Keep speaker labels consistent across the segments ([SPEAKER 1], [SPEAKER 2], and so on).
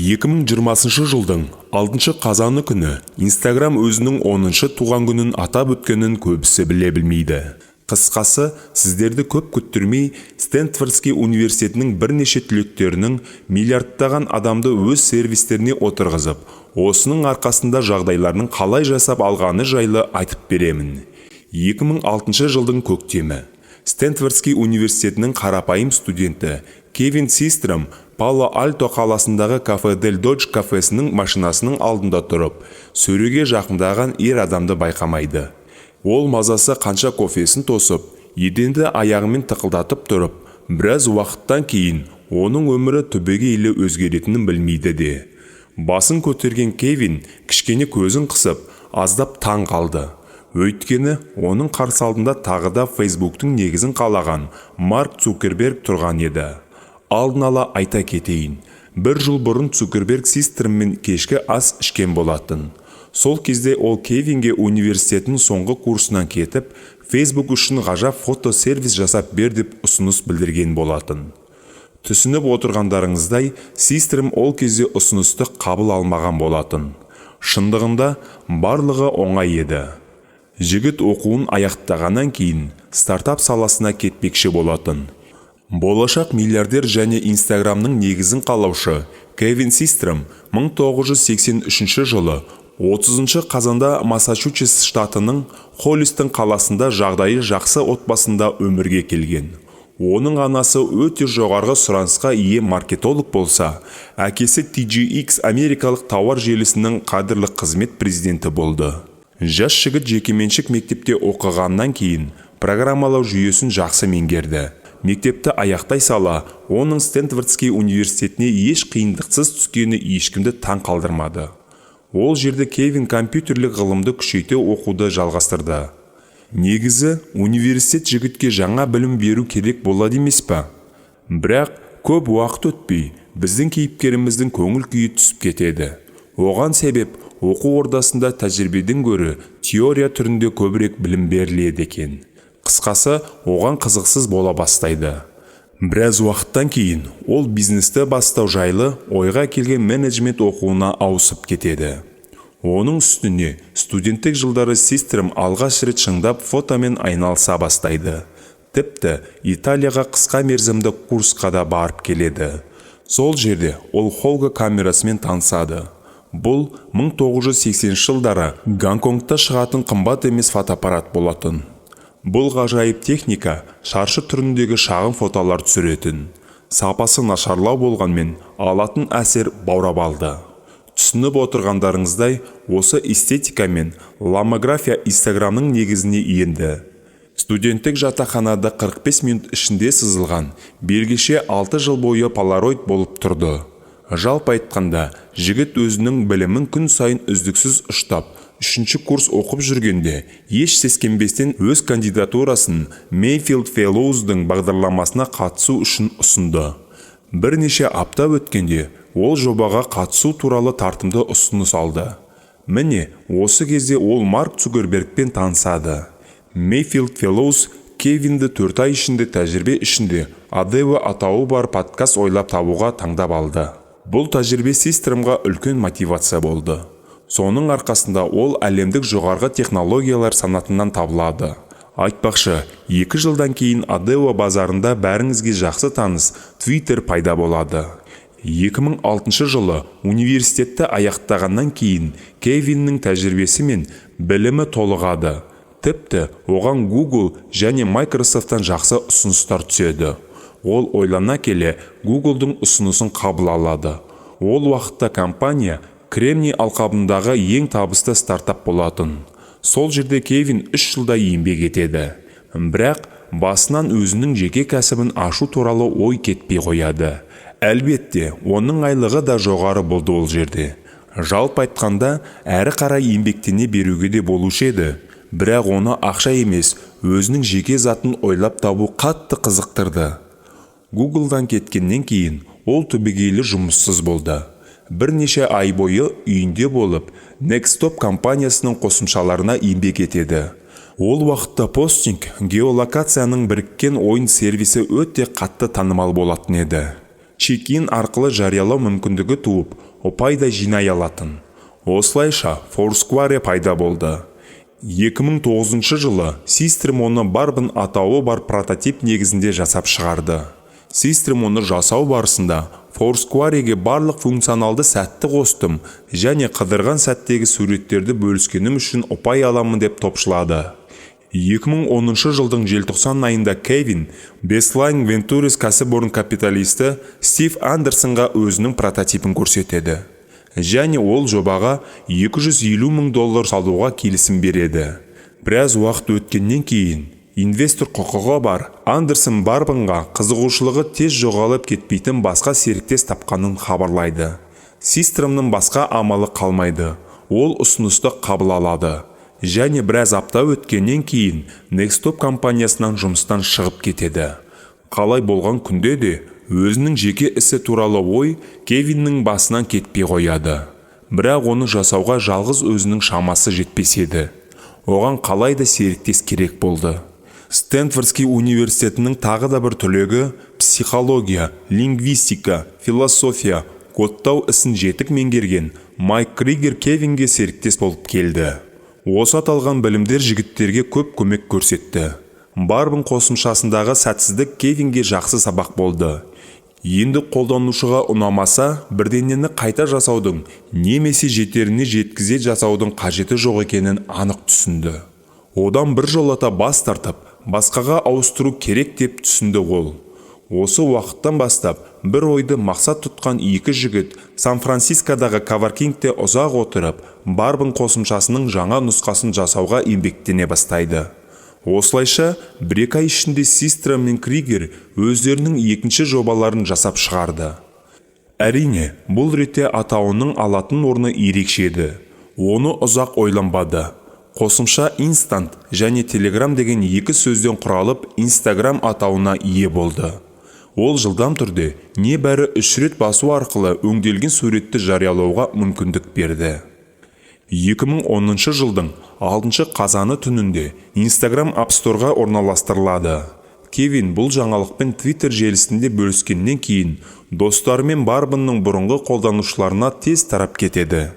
[SPEAKER 1] 2020 жылдың 6 қазаны күні Инстаграм өзінің 10-шы туған күнін атап өткенін көбісі біле білмейді. Қысқасы, сіздерді көп күттірмей, Стэнфордский университетінің бірнеше түлектерінің миллиардтаған адамды өз сервистеріне отырғызып, осының арқасында жағдайларының қалай жасап алғаны жайлы айтып беремін. 2006 жылдың көктемі. Стэнфордский университетінің қарапайым студенті Кевин Систром Пало-Альто қаласындағы Кафе Дель Додж кафесінің машинасының алдында тұрып, сөреге жақындаған ер адамды байқамайды. Ол мазасы қанша кофесін тосып, еденді аяғымен тықылдатып тұрып, біраз уақыттан кейін оның өмірі түбегейлі өзгеретінін білмейді де. Басын көтерген Кевин кішкене көзін қысып, аздап таң қалды. Өйткені оның қарсы алдында тағы да Фейсбуктың негізін қалаған Марк Цукерберг тұрған еді. Алдын ала айта кетейін, бір жыл бұрын Цукерберг Систроммен кешкі ас ішкен болатын. Сол кезде ол Кевинге университеттің соңғы курсынан кетіп, Facebook үшін ғажап фотосервис жасап бер деп ұсыныс білдірген болатын. Түсініп отырғандарыңыздай, Систром ол кезде ұсынысты қабыл алмаған болатын. Шындығында барлығы оңай еді. Жігіт оқуын аяқтағаннан кейін стартап саласына кетпекші болатын. Болашақ миллиардер және Инстаграмның негізін қалаушы Кевин Систром 1983 жылы 30 қазанда Массачусетс штатының Холлистон қаласында жағдайы жақсы отбасында өмірге келген. Оның анасы өте жоғарғы сұранысқа ие маркетолог болса, әкесі TJX америкалық тауар желісінің кадрлық қызмет президенті болды. Жас жігіт жекеменшік мектепте оқығаннан кейін программалау жүйесін жақсы меңгерді. Мектепті аяқтай сала, оның Стэнфордский университетіне еш қиындықсыз түскені ешкімді таң қалдырмады. Ол жерде Кевин компьютерлік ғылымды күшейте оқуды жалғастырды. Негізі, университет жігітке жаңа білім беру керек болады емес па? Бірақ көп уақыт өтпей, біздің кейіпкеріміздің көңіл күйі түсіп кетеді. Оған себеп оқу ордасында тәжірибеден гөрі теория түрінде көбірек білім беріледі екен. Қысқасы, оған қызықсыз бола бастайды. Біраз уақыттан кейін ол бизнесті бастау жайлы ойға келген менеджмент оқуына ауысып кетеді. Оның үстіне студенттік жылдары Систром алғаш рет шындап фотомен айналыса бастайды. Тіпті Италияға қысқа мерзімді курсқа да барып келеді. Сол жерде ол Холга камерасымен танысады. Бұл 1980 жылдары Гонконгта шығатын қымбат емес фотоаппарат болатын. Бұл ғажайып техника шаршы түріндегі шағын фотолар түсіретін. Сапасы нашарлау болғанмен, алатын әсер баурап алды. Түсініп отырғандарыңыздай, осы эстетика мен ломография Инстаграмның негізіне енді. Студенттік жатақханада 45 минут ішінде сызылған белгіше 6 жыл бойы полароид болып тұрды. Жалпы айтқанда, жігіт өзінің білімін күн сайын үздіксіз ұштап, үшінші курс оқып жүргенде еш сескенбестен өз кандидатурасын Mayfield Fellows'дың бағдарламасына қатысу үшін ұсынды. Бірнеше апта өткенде ол жобаға қатысу туралы тартымды ұсыныс алды. Міне, осы кезде ол Марк Цукербергпен танысады. Mayfield Fellows Кевинді 4 ай ішінде тәжірибе ішінде Adeo атауы бар подкаст ойлап табуға таңдап алды. Бұл тәжірибе Систромға үлкен мотивация болды. Соның арқасында ол әлемдік жоғарғы технологиялар санатынан табылады. Айтпақшы, 2 жылдан кейін Adeo базарында бәріңізге жақсы таныс Twitter пайда болады. 2006 жылы университетті аяқтағаннан кейін Кевиннің тәжірибесі мен білімі толығады. Тіпті оған Google және Microsoft'тан жақсы ұсыныстар түседі. Ол ойлана келе Google'дың ұсынысын қабыл алады. Ол уақытта компания Кремний алқабындағы ең табысты стартап болатын. Сол жерде Кевин 3 жылдай еңбек етеді. Бірақ басынан өзінің жеке кәсібін ашу туралы ой кетпей қояды. Әлбетте, оның айлығы да жоғары болды ол жерде. Жалпы айтқанда, әрі қарай еңбектене беруге де болушы еді. Бірақ оны ақша емес, өзінің жеке затын ойлап табу қатты қызықтырды. Google'дан кеткеннен кейін ол түбегейлі жұмыссыз болды. Бірнеше ай бойы үйінде болып, Nextstop компаниясының қосымшаларына еңбек етеді. Ол уақытта постинг геолокацияның біріккен ойын сервисі өте қатты танымал болатын еді. Чек-ин арқылы жариялау мүмкіндігі туып, Ұпай да жинай алатын. Осылайша Foursquare пайда болды. 2009 жылы Систром оны Барбын атауы бар прототип негізінде жасап шығарды. Систром оны жасау барысында Foursquare-ге барлық функционалды сәтті қостым және қыдырған сәттегі суреттерді бөліскенім үшін ұпай аламын деп топшылады. 2010 жылдың желтоқсан айында Кевин Baseline Ventures кәсіпорын капиталисті Стив Андерсонға өзінің прототипін көрсетеді. Және ол жобаға 250 мың доллар салуға келісім береді. Біраз уақыт өткеннен кейін инвестор құқығы бар Андерсон Барбынға қызығушылығы тез жоғалып кетпейтін басқа серіктес тапқанын хабарлайды. Систромның басқа амалы қалмайды. Ол ұсынысты қабыл алады. Және біраз апта өткеннен кейін Nextstop компаниясынан жұмыстан шығып кетеді. Қалай болған күнде де өзінің жеке ісі туралы ой Кевиннің басынан кетпей қояды. Бірақ оны жасауға жалғыз өзінің шамасы жетпес еді. Оған қалай да серіктес керек болды. Стэнфордский университетінің тағы да бір түлегі, психология, лингвистика, философия, кодтау ісін жетік меңгерген Майк Кригер Кевинге серіктес болып келді. Осы аталған білімдер жігіттерге көп көмек көрсетті. Барбын қосымшасындағы сәтсіздік Кевинге жақсы сабақ болды. Енді қолданушыға ұнамаса, бірдеңені қайта жасаудың немесе жетеріне жеткізе жасаудың қажеті жоқ екенін анық түсінді. Одан бір жолата бас тартып, басқаға ауыстыру керек деп түсінді ол. Осы уақыттан бастап бір ойды мақсат тұтқан екі жігіт Сан-Францискодағы коворкингте ұзақ отырып, Барбын қосымшасының жаңа нұсқасын жасауға еңбектене бастайды. Осылайша, 1-2 ай ішінде Систром мен Кригер өздерінің екінші жобаларын жасап шығарды. Әрине, бұл ретте атауының алатын орны ерекше еді. Оны ұзақ ойланбады. Қосымша Instant және Telegram деген екі сөзден құралып, Instagram атауына ие болды. Ол жылдам түрде небәрі үш рет басу арқылы өңделген суретті жариялауға мүмкіндік берді. 2010 жылдың 6 қазаны түнінде Instagram App Store'ға орналастырылады. Кевин бұл жаңалықпен Twitter желісінде бөліскеннен кейін достары мен Барбынның бұрынғы қолданушыларына тез тарап кетеді.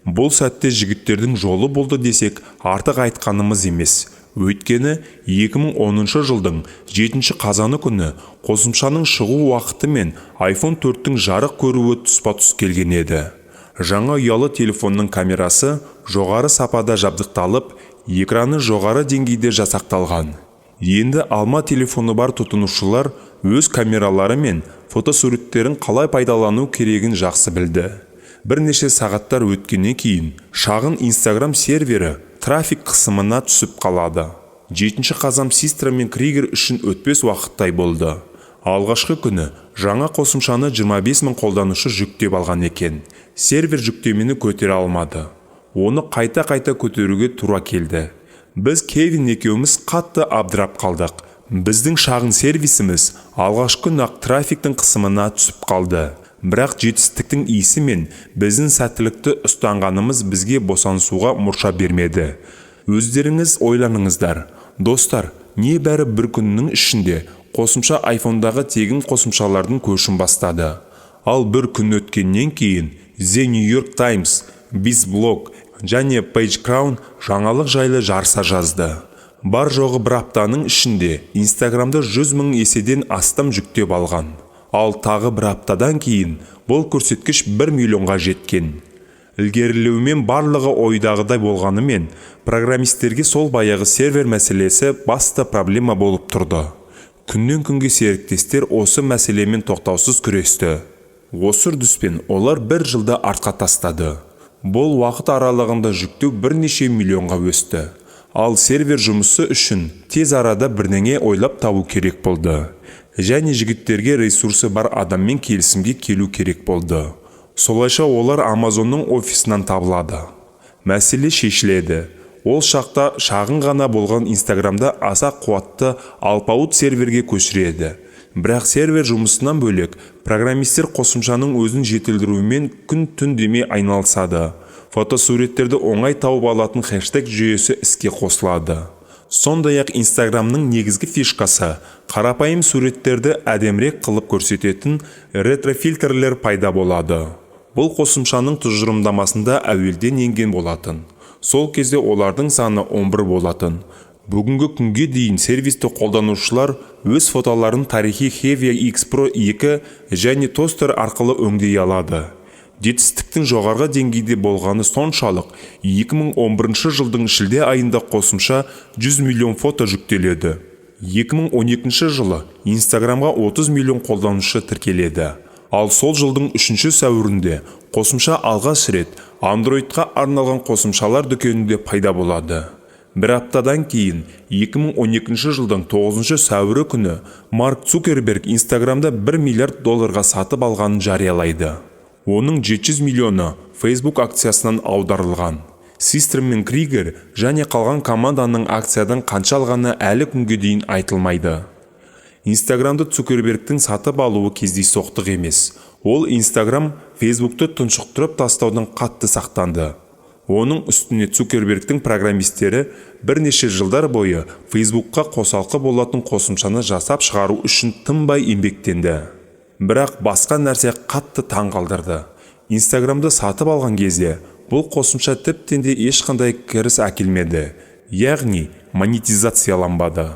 [SPEAKER 1] Бұл сәтте жігіттердің жолы болды десек, артық айтқанымыз емес. Өйткені 2010 жылдың 7 қазаны күні қосымшаның шығу уақыты мен iPhone 4-тің жарық көруі тұспа-тұс келген еді. Жаңа ұялы телефонның камерасы жоғары сапада жабдықталып, экраны жоғары деңгейде жасақталған. Енді алма телефоны бар тұтынушылар өз камералары мен фотосуреттерін қалай пайдалану керегін жақсы білді. Бірнеше сағаттар өткеннен кейін шағын Instagram сервері трафик қысымына түсіп қалады. 7 қазан Систром мен Кригер үшін өтпес уақыттай болды. Алғашқы күні жаңа қосымшаны 25 мың қолданушы жүктеп алған екен. Сервер жүктемені көтере алмады. Оны қайта-қайта көтеруге тура келді. Біз Кевин екеуміз қатты абдырап қалдық. Біздің шағын сервисіміз алғашқы күні-ақ трафиктің қысымына түсіп қалды. Бірақ жетістіктің иісі мен біздің сәттілікті ұстанғанымыз бізге босаңсуға мұрша бермеді. Өздеріңіз ойланыңыздар. Достар, небәрі бір күннің ішінде қосымша айфондағы тегін қосымшалардың көшін бастады. Ал бір күн өткеннен кейін The New York Times, Bizblog және PageCrown жаңалық жайлы жарыса жазды. Бар жоғы бір аптаның ішінде Инстаграмды 100 мың еседен астам жүктеп алған. Ал тағы бір аптадан кейін бұл көрсеткіш 1 миллионға жеткен. Ілгерілеумен барлығы ойдағыдай болғанымен, программистерге сол баяғы сервер мәселесі басты проблема болып тұрды. Күннен күнге серіктестер осы мәселемен тоқтаусыз күресті. Осы үрдіспен олар бір жылды артқа тастады. Бұл уақыт аралығында жүктеу бірнеше миллионға өсті. Ал сервер жұмысы үшін тез арада бірдеңе ойлап табу керек болды. Және жігіттерге ресурсы бар адаммен келісімге келу керек болды. Солайша олар Амазонның офисынан табылады. Мәселе шешіледі. Ол шақта шағын ғана болған Инстаграмда аса қуатты алпауыт серверге көшіреді. Бірақ сервер жұмысынан бөлек, программистер қосымшаның өзін жетілдірумен күн-түн демей айналысады. Фотосуреттерді оңай тауып алатын хэштег жүйесі іске қосылады. Сондай-ақ Инстаграмның негізгі фишкасы қарапайым суреттерді әдемірек қылып көрсететін ретрофильтрлер пайда болады. Бұл қосымшаның тұжырымдамасында әуелден енген болатын. Сол кезде олардың саны 11 болатын. Бүгінгі күнге дейін сервисті қолданушылар өз фотоларын тарихи Hevia X Pro 2 және тостер арқылы өңдей алады. Жетістіктің жоғарғы деңгейде болғаны соншалық, 2011 жылдың шілде айында қосымша 100 миллион фото жүктеледі. 2012 жылы Инстаграмға 30 миллион қолданушы тіркеледі. Ал сол жылдың 3 сәуірінде қосымша алғаш рет Андроидқа арналған қосымшалар дүкенінде пайда болады. Бір аптадан кейін, 2012 жылдың 9 сәуірі күні Марк Цукерберг Инстаграмда 1 миллиард долларға сатып алғанын жариялайды. Оның 700 миллионы Facebook акциясынан аударылған. Систром мен Кригер және қалған команданың акциядан қанша алғаны әлі күнге дейін айтылмайды. Инстаграмды Цукербергтің сатып алуы кездейсоқтық емес. Ол Инстаграм Фейсбукты тұншықтырып тастаудан қатты сақтанды. Оның үстіне Цукербергтің программистері бірнеше жылдар бойы Фейсбукқа қосалқы болатын қосымшаны жасап шығару үшін тынбай еңбектенді. Бірақ басқа нәрсе қатты таң қалдырды. Инстаграмды сатып алған кезде бұл қосымша тіптен де ешқандай кіріс әкелмеді, яғни монетизацияланбады.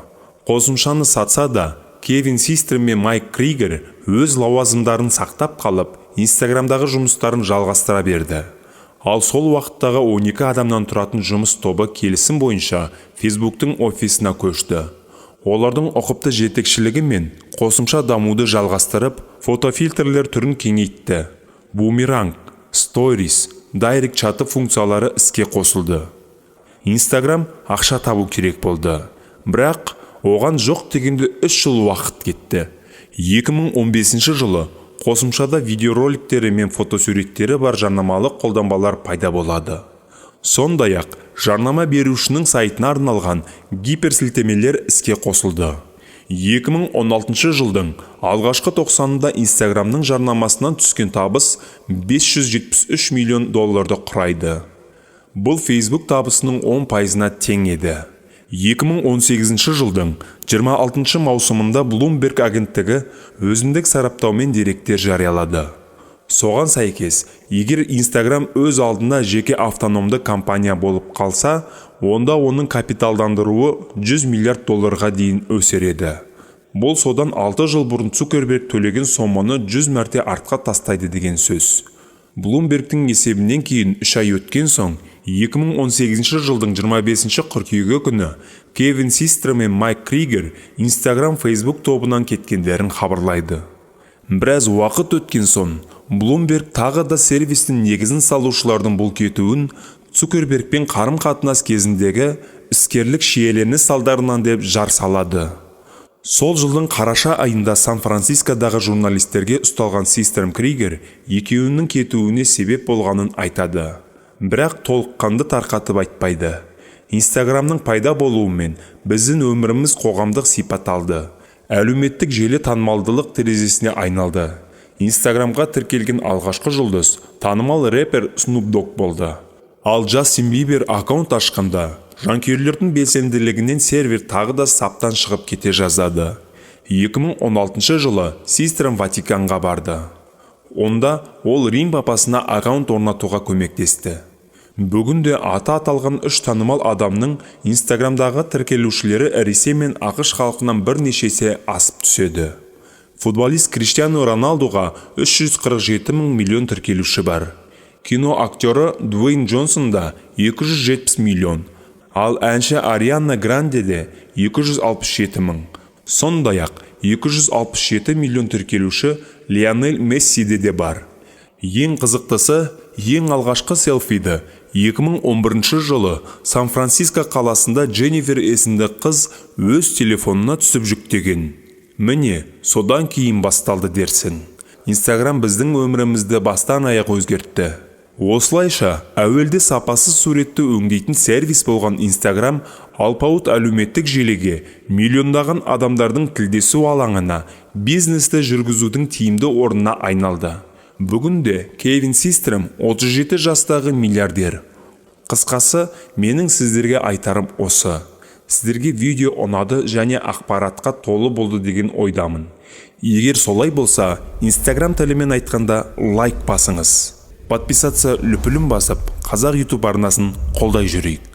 [SPEAKER 1] Қосымшаны сатса да, Кевин Систром мен Майк Кригер өз лауазымдарын сақтап қалып, Инстаграмдағы жұмыстарын жалғастыра берді. Ал сол уақыттағы 12 адамнан тұратын жұмыс тобы келісім бойынша Фейсбуктың офисына көшті. Олардың ұқыпты жетекшілігімен қосымша дамуды жалғастырып, фотофильтрлер түрін кеңейтті. Бумеранг, сторис, дайрект чаты функциялары іске қосылды. Инстаграм ақша табу керек болды. Бірақ оған жоқ дегенде 3 жыл уақыт кетті. 2015 жылы қосымшада видеороликтері мен фотосуреттері бар жарнамалық қолданбалар пайда болады. Сондай-ақ жарнама берушінің сайтына арналған гиперсілтемелер іске қосылды. 2016 жылдың алғашқы тоқсанында Инстаграмның жарнамасынан түскен табыс 573 миллион долларды құрайды. Бұл Facebook табысының 10 пайызына тең еді. 2018 жылдың 26 маусымында Bloomberg агенттігі өзіндік сараптаумен деректер жариялады. Соған сәйкес, егер Инстаграм өз алдына жеке автономды компания болып қалса, онда оның капиталдандыруы 100 миллиард долларға дейін өсер еді. Бұл содан 6 жыл бұрын Цукерберг төлеген соманы 100 мәрте артқа тастайды деген сөз. Блумбергтің есебінен кейін 3 ай өткен соң, 2018 жылдың 25 қыркүйегі күні Кевин Систром мен Майк Кригер Инстаграм Facebook тобынан кеткендерін хабарлайды. Біраз уақыт өткен соң, Блумберг тағы да сервистің негізін салушылардың бұл кетуін Цукербергпен қарым-қатынас кезіндегі іскерлік шиеленіс салдарынан деп жар салады. Сол жылдың қараша айында Сан-Францискодағы журналистерге ұсталған Систром Кригер екеуінің кетуіне себеп болғанын айтады. Бірақ толыққанды тарқатып айтпайды. Инстаграмның пайда болуымен біздің өміріміз қоғамдық сипат алды. Әлеуметтік желі танымалдылық терезесіне айналды. Инстаграмға тіркелген алғашқы жұлдыз танымал рэпер Snoop Dogg болды. Ал Джастин Бибер аккаунт ашқанда жанкүйерлердің белсенділігінен сервер тағы да саптан шығып кете жаздады. 2016 жылы Систром Ватиканға барды. Онда ол Рим папасына аккаунт орнатуға көмектесті. Бүгінде аты аталған үш танымал адамның Инстаграмдағы тіркелушілері Ресей мен АҚШ халқынан бірнеше есе асып түседі. Футболист Криштиану Роналдуға 347 мың миллион тіркелуші бар. Кино актері Дуэйн Джонсонда 270 миллион, ал әнші Ариана Грандеде 267 мың. Сондай-ақ 267 миллион тіркелуші Лионель Мессиде де бар. Ең қызықтысы, ең алғашқы селфиді 2011 жылы Сан-Франциско қаласында Дженнифер есімді қыз өз телефонына түсіп жүктеген. Міне, содан кейін басталды дерсін. Инстаграм біздің өмірімізді бастан аяқ өзгертті. Осылайша, әуелде сапасыз суретті өңдейтін сервис болған Инстаграм алпауыт әлеуметтік желіге, миллиондаған адамдардың тілдесу алаңына, бизнесті жүргізудің тиімді орнына айналды. Бүгінде Кевин Систром 37 жастағы миллиардер. Қысқасы, менің сіздерге айтарым осы. Сіздерге видео ұнады және ақпаратқа толы болды деген ойдамын. Егер солай болса, Инстаграм тілімен айтқанда, лайк басыңыз. Подписаться лүпілін басып, қазақ YouTube арнасын қолдай жүрейік.